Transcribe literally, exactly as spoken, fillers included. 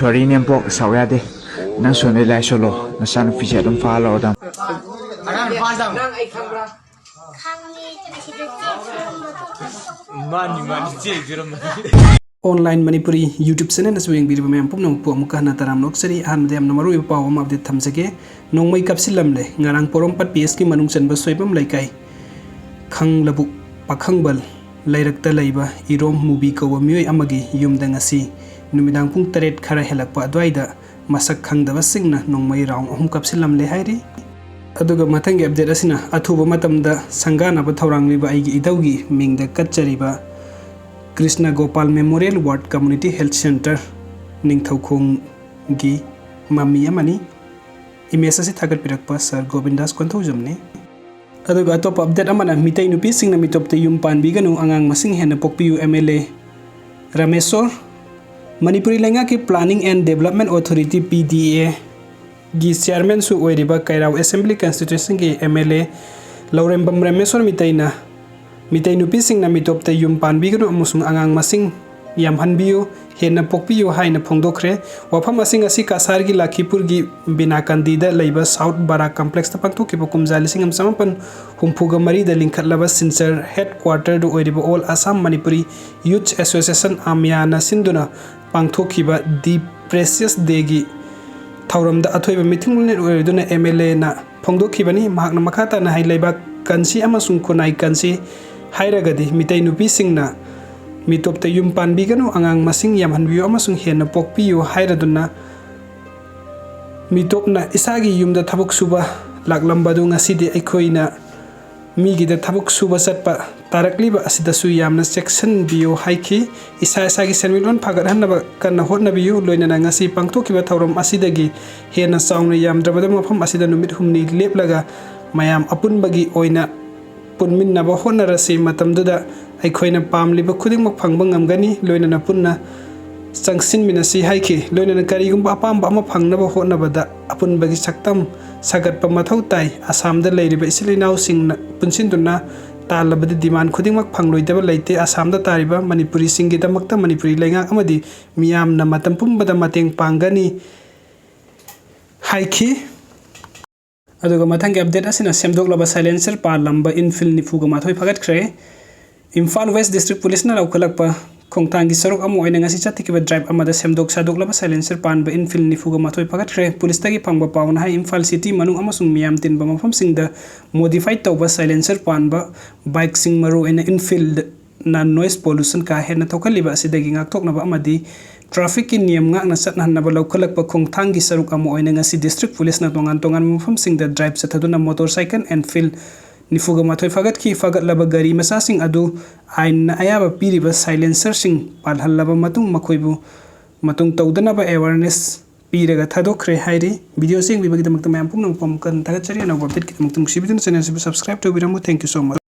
ꯁꯣꯔꯤ ꯅꯦꯝꯄꯣꯛ, ꯁꯥꯎ ꯌꯥꯗꯦ꯫ ꯅꯪ ꯁꯣꯟꯗꯩ ꯂꯥꯏ ꯁꯣꯜꯂꯣ, ꯅꯆꯥꯅꯨꯄꯤꯁꯦ ꯑꯗꯨꯝ ꯐꯥꯍꯜꯂꯛꯑꯣ ꯑꯗꯥꯝ꯫ ꯈꯪꯉꯤ꯫ ꯁꯤꯗ ꯆꯦꯛ ꯁꯨꯔꯝꯕꯗꯣ꯫ ꯃꯥꯅꯤ ꯃꯥꯅꯤ check ꯁꯨꯔꯝꯕꯗꯣ꯫ Online Manipuri YouTube channel ꯑꯁꯤꯕꯨ ꯌꯦꯡꯕꯤꯔꯤꯕ ꯃꯌꯥꯝ ꯄꯨꯝꯅꯃꯛꯄꯨ ꯑꯃꯨꯛꯀ ꯍꯟꯅ ꯇꯔꯥꯝꯅ ꯑꯣꯛꯆꯔꯤ꯫ ꯑꯍꯥꯟꯕꯗ ꯌꯥꯝꯅ ꯃꯔꯨꯑꯣꯏꯕ ꯄꯥꯎ ꯑꯃ update ꯊꯝꯖꯒꯦ꯫ ꯅꯣꯡꯃꯩ ꯀꯥꯞꯁꯤꯜꯂꯝꯂꯦ꯫ ꯉꯔꯥꯡ ꯄꯣꯔꯣꯝꯄꯥꯠ P S ꯀꯤ ꯃꯅꯨꯡ ꯆꯟꯕ ꯁꯣꯏꯕꯝ ꯂꯩꯀꯥꯏ ꯈꯪꯂꯕꯨꯛ ꯄꯥꯈꯪꯕꯜ ꯂꯩꯔꯛꯇ ꯂꯩꯕ ꯏꯔꯣꯝ ꯃꯨꯕꯤ ꯀꯧꯕ ꯃꯤꯑꯣꯏ ꯑꯃꯒꯤ ꯌꯨꯝꯗ ꯉꯁꯤ ꯅꯨꯃꯤꯗꯥꯡ ꯄꯨꯡ ꯇꯔꯦꯠ ꯈꯔ ꯍꯦꯜꯂꯛꯄ ꯑꯗꯨꯋꯥꯏꯗ ꯃꯁꯛ ꯈꯪꯗꯕꯁꯤꯡꯅ ꯅꯣꯡꯃꯩ round ꯑꯍꯨꯝ ꯀꯥꯞꯁꯤꯜꯂꯝꯂꯦ ꯍꯥꯏꯔꯤ꯫ ꯑꯗꯨꯒ ꯃꯊꯪꯒꯤ update ꯑꯁꯤꯅ ꯑꯊꯨꯕ ꯃꯇꯝꯗ ꯁꯪꯒꯥꯅꯕ ꯊꯧꯔꯥꯡꯂꯤꯕ ꯑꯩꯒꯤ ꯏꯙꯧꯒꯤ ꯃꯤꯡꯗ ꯀꯠꯆꯔꯤꯕ Krishna Gopal Memorial Ward Community Health Centre ꯅꯤꯡꯊꯧꯈꯣꯡꯒꯤ ꯃꯃꯤ ꯑꯃꯅꯤ꯫ Image ꯑꯁꯤ ꯊꯥꯒꯠꯄꯤꯔꯛꯄ Sir ꯒꯣꯕꯤꯟꯗꯥꯁ ꯀꯣꯟꯊꯧꯖꯝꯅꯤ꯫ ꯑꯗꯨꯒ ꯑꯇꯣꯞꯄ update ꯑꯃꯅ ꯃꯤꯇꯩ ꯅꯨꯄꯤꯁꯤꯡꯅ ꯃꯤꯇꯣꯞꯇ ꯌꯨꯝ ꯄꯥꯟꯕꯤꯒꯅꯨ, ꯑꯉꯥꯡ ꯃꯁꯤꯡ ꯍꯦꯟꯅ ꯄꯣꯛꯄꯤꯌꯨ, M L A Rameshwor. Manipuri ꯂꯩꯉꯥꯛꯀꯤ Planning and Development Authority, P D A ꯒꯤ chairman ꯁꯨ ꯑꯣꯏꯔꯤꯕ ꯀꯩꯔꯥꯎ Assembly Constituency ꯒꯤ M L A ꯂꯧꯔꯦꯝꯕꯝ ꯔꯥꯃꯦꯁꯣꯔ ꯃꯤꯇꯩꯅ ꯃꯤꯇꯩ ꯅꯨꯄꯤꯁꯤꯡꯅ ꯃꯤꯇꯣꯞꯇ ꯌꯨꯝ ꯄꯥꯟꯕꯤꯒꯅꯨ ꯑꯃꯁꯨꯡ ꯑꯉꯥꯡ ꯃꯁꯤꯡ ꯌꯥꯝꯍꯟꯕꯤꯌꯨ, ꯍꯦꯟꯅ ꯄꯣꯛꯄꯤꯌꯨ ꯍꯥꯏꯅ ꯐꯣꯡꯗꯣꯛꯈ꯭ꯔꯦ꯫ ꯋꯥꯐꯝ ꯑꯁꯤꯡ ꯑꯁꯤ ꯀꯁꯥꯔꯒꯤ ꯂꯈꯤꯄꯨꯔꯒꯤ ꯕꯤꯅꯥꯀꯟꯗꯤꯗ ꯂꯩꯕ South Bara Complex ꯇ ꯄꯥꯡꯊꯣꯛꯈꯤꯕ ꯀꯨꯝꯖꯥ ꯂꯤꯁꯤꯡ ꯑꯃ ꯆꯃꯥꯄꯟ ꯍꯨꯝꯐꯨꯒ ꯃꯔꯤꯗ ꯂꯤꯡꯈꯠꯂꯕ ꯁꯤꯜꯆꯔ headquarter ꯗ ꯑꯣꯏꯔꯤꯕ All Assam Manipuri Youth Association, ꯑꯃꯌꯥꯅ ꯁꯤꯟꯗꯨꯅ ꯄꯥꯡꯊꯣꯛꯈꯤꯕ The Precious Day ꯒꯤ ꯊꯧꯔꯝꯗ ꯑꯊꯣꯏꯕ ꯃꯤꯊꯨꯡꯂꯦꯟ ꯑꯣꯏꯔꯗꯨꯅ M L A ꯅ ꯐꯣꯡꯗꯣꯛꯈꯤꯕꯅꯤ꯫ ꯃꯍꯥꯛꯅ ꯃꯈꯥ ꯇꯥꯅ ꯍꯥꯏ, ꯂꯩꯕꯥꯛ ꯀꯟꯁꯤ ꯑꯃꯁꯨꯡ ꯈꯨꯟꯅꯥꯏ ꯀꯟꯁꯤ ꯍꯥꯏꯔꯒꯗꯤ ꯃꯤꯇꯩ ꯅꯨꯄꯤꯁꯤꯡꯅ ꯃꯤꯇꯣꯞꯇ ꯌꯨꯝ ꯄꯥꯟꯕꯤꯒꯅꯨ, ꯑꯉꯥꯡ ꯃꯁꯤꯡ ꯌꯥꯝꯍꯟꯕꯤꯌꯨ ꯑꯃꯁꯨꯡ ꯍꯦꯟꯅ ꯄꯣꯛꯄꯤꯌꯨ ꯍꯥꯏꯔꯗꯨꯅ ꯃꯤꯇꯣꯞꯅ ꯏꯁꯥꯒꯤ ꯌꯨꯝꯗ ꯊꯕꯛ ꯁꯨꯕ ꯂꯥꯛꯂꯝꯕꯗꯨ ꯉꯁꯤꯗꯤ ꯑꯩꯈꯣꯏꯅ ꯃꯤꯒꯤꯗ ꯊꯕꯛ ꯁꯨꯕ ꯆꯠꯄ ꯇꯥꯔꯛꯂꯤꯕ ꯑꯁꯤꯗꯁꯨ ꯌꯥꯝꯅ ꯆꯦꯛꯁꯤꯟꯕꯤꯌꯨ ꯍꯥꯏꯈꯤ꯫ ꯏꯁꯥ ꯏꯁꯥꯒꯤ ꯁꯦꯟꯃꯤꯠꯂꯣꯟ ꯐꯒꯠꯍꯟꯅꯕ ꯀꯟꯅ ꯍꯣꯠꯅꯕꯤꯌꯨ꯫ ꯂꯣꯏꯅꯅ ꯉꯁꯤ ꯄꯥꯡꯊꯣꯛꯈꯤꯕ ꯊꯧꯔꯝ ꯑꯁꯤꯗꯒꯤ ꯍꯦꯟꯅ ꯆꯥꯎꯅ ꯌꯥꯝꯗ꯭ꯔꯕꯗ ꯃꯐꯝ ꯑꯁꯤꯗ ꯅꯨꯃꯤꯠ ꯍꯨꯝꯅꯤ ꯂꯦꯞꯂꯒ ꯃꯌꯥꯝ ꯑꯄꯨꯟꯕꯒꯤ ꯑꯣꯏꯅ ꯄꯨꯟꯃꯤꯟꯅꯕ ꯍꯣꯠꯅꯔꯁꯤ꯫ ꯃꯇꯝꯗꯨꯗ ꯑꯩꯈꯣꯏꯅ ꯄꯥꯝꯂꯤꯕ ꯈꯨꯗꯤꯡꯃꯛ ꯐꯪꯕ ꯉꯝꯒꯅꯤ꯫ ꯂꯣꯏꯅꯅ ꯄꯨꯟꯅ ꯆꯪꯁꯤꯟꯃꯤꯟꯅꯁꯤ ꯍꯥꯏꯈꯤ꯫ ꯂꯣꯏꯅꯅ ꯀꯔꯤꯒꯨꯝꯕ ꯑꯄꯥꯝꯕ ꯑꯃ ꯐꯪꯅꯕ ꯍꯣꯠꯅꯕꯗ ꯑꯄꯨꯟꯕꯒꯤ ꯁꯛꯇꯝ ꯁꯥꯒꯠꯄ ꯃꯊꯧ ꯇꯥꯏ꯫ ꯑꯁꯥꯝꯗ ꯂꯩꯔꯤꯕ ꯏꯆꯤꯜ ꯏꯅꯥꯎꯁꯤꯡꯅ ꯄꯨꯟꯁꯤꯟꯗꯨꯅ ꯇꯥꯜꯂꯕꯗꯤ demand ꯈꯨꯗꯤꯡꯃꯛ ꯐꯪꯂꯣꯏꯗꯕ ꯂꯩꯇꯦ꯫ ꯑꯁꯥꯝꯗ ꯇꯥꯔꯤꯕ ꯃꯅꯤꯄꯨꯔꯤꯁꯤꯡꯒꯤꯗꯃꯛꯇ ꯃꯅꯤꯄꯨꯔꯤ ꯂꯩꯉꯥꯛ ꯑꯃꯗꯤ ꯃꯤꯌꯥꯝꯅ ꯃꯇꯝ ꯄꯨꯝꯕꯗ ꯃꯇꯦꯡ ꯄꯥꯡꯒꯅꯤ ꯍꯥꯏꯈꯤ꯫ ꯑꯗꯨꯒ ꯃꯊꯪꯒꯤ update ꯑꯁꯤꯅ ꯁꯦꯝꯗꯣꯛꯂꯕ silencer ꯄꯥꯜꯂꯝꯕ ꯏꯟꯐꯤꯜ ꯅꯤꯐꯨꯒ ꯃꯥꯊꯣꯏ ꯐꯥꯒꯠꯈ꯭ꯔꯦ꯫ ꯏꯝꯐꯥꯜ West District Policeꯅ ꯂꯧꯈꯠꯂꯛꯄ ꯈꯣꯡꯊꯥꯡꯒꯤ ꯁꯔꯨꯛ ꯑꯃ ꯑꯣꯏꯅ ꯉꯁꯤ ꯆꯠꯊꯈꯤꯕ drive ꯑꯃꯗ ꯁꯦꯝꯗꯣꯛ ꯁꯥꯗꯣꯛꯂꯕ silencer ꯄꯥꯟꯕ ꯏꯟꯐꯤꯜ ꯅꯤꯐꯨꯒ ꯃꯥꯊꯣꯏ ꯐꯥꯒꯠꯈ꯭ꯔꯦ꯫ Policeꯇꯒꯤ ꯐꯪꯕ ꯄꯥꯎꯅ ꯍꯥꯏ, ꯏꯝꯐꯥꯜ city ꯃꯅꯨꯡ ꯑꯃꯁꯨꯡ ꯃꯤꯌꯥꯝ ꯇꯤꯟꯕ ꯃꯐꯝꯁꯤꯡꯗ modify ꯇꯧꯕ silencer ꯄꯥꯟꯕ bikeꯁꯤꯡ, ꯃꯔꯨꯑꯣꯏꯅ ꯏꯟꯐꯤꯜꯅ noise pollution ꯀꯥ ꯍꯦꯟꯅ ꯊꯣꯛꯍꯜꯂꯤꯕ ꯑꯁꯤꯗꯒꯤ ꯉꯥꯛꯊꯣꯛꯅꯕ ꯑꯃꯗꯤ trafficꯀꯤ ꯅꯤꯌꯝ ꯉꯥꯛꯅ ꯆꯠꯅꯍꯟꯅꯕ ꯂꯧꯈꯠꯂꯛꯄ ꯈꯣꯡꯊꯥꯡꯒꯤ ꯁꯔꯨꯛ ꯑꯃ ꯑꯣꯏꯅ ꯉꯁꯤ District Policeꯅ ꯇꯣꯉꯥꯟ ꯇꯣꯉꯥꯟꯕ ꯃꯐꯝꯁꯤꯡꯗ drive ꯆꯠꯊꯗꯨꯅ motorcycle ꯏꯟꯐꯤꯜ ꯅꯤꯐꯨꯒ ꯃꯥꯊꯣꯏ ꯐꯥꯒꯠꯈꯤ꯫ ꯐꯥꯒꯠꯂꯕ ꯒꯥꯔꯤ ꯃꯆꯥꯁꯤꯡ ꯑꯗꯨ ꯑꯥꯏꯟꯅ ꯑꯌꯥꯕ ꯄꯤꯔꯤꯕ silencerꯁꯤꯡ ꯄꯥꯜꯍꯜꯂꯕ ꯃꯇꯨꯡ ꯃꯈꯣꯏꯕꯨ ꯃꯇꯨꯡ ꯇꯧꯗꯅꯕ awareness ꯄꯤꯔꯒ ꯊꯥꯗꯣꯛꯈ꯭ꯔꯦ ꯍꯥꯏꯔꯤ꯫ Video ꯑꯁꯤ ꯌꯦꯡꯕꯤꯕꯒꯤꯗꯃꯛꯇ ꯃꯌꯥꯝ ꯄꯨꯝꯅꯃꯛꯄꯨ ꯑꯃꯨꯛ ꯍꯟꯅ ꯊꯥꯒꯠꯆꯔꯤ꯫ ꯑꯅꯧꯕ updateꯀꯤꯗꯃꯛꯇ ꯅꯨꯡꯁꯤꯕꯤꯗꯨꯅ channel ꯑꯁꯤꯕꯨ subscribe ꯇꯧꯕꯤꯔꯝꯃꯨ꯫ Thank you so much꯫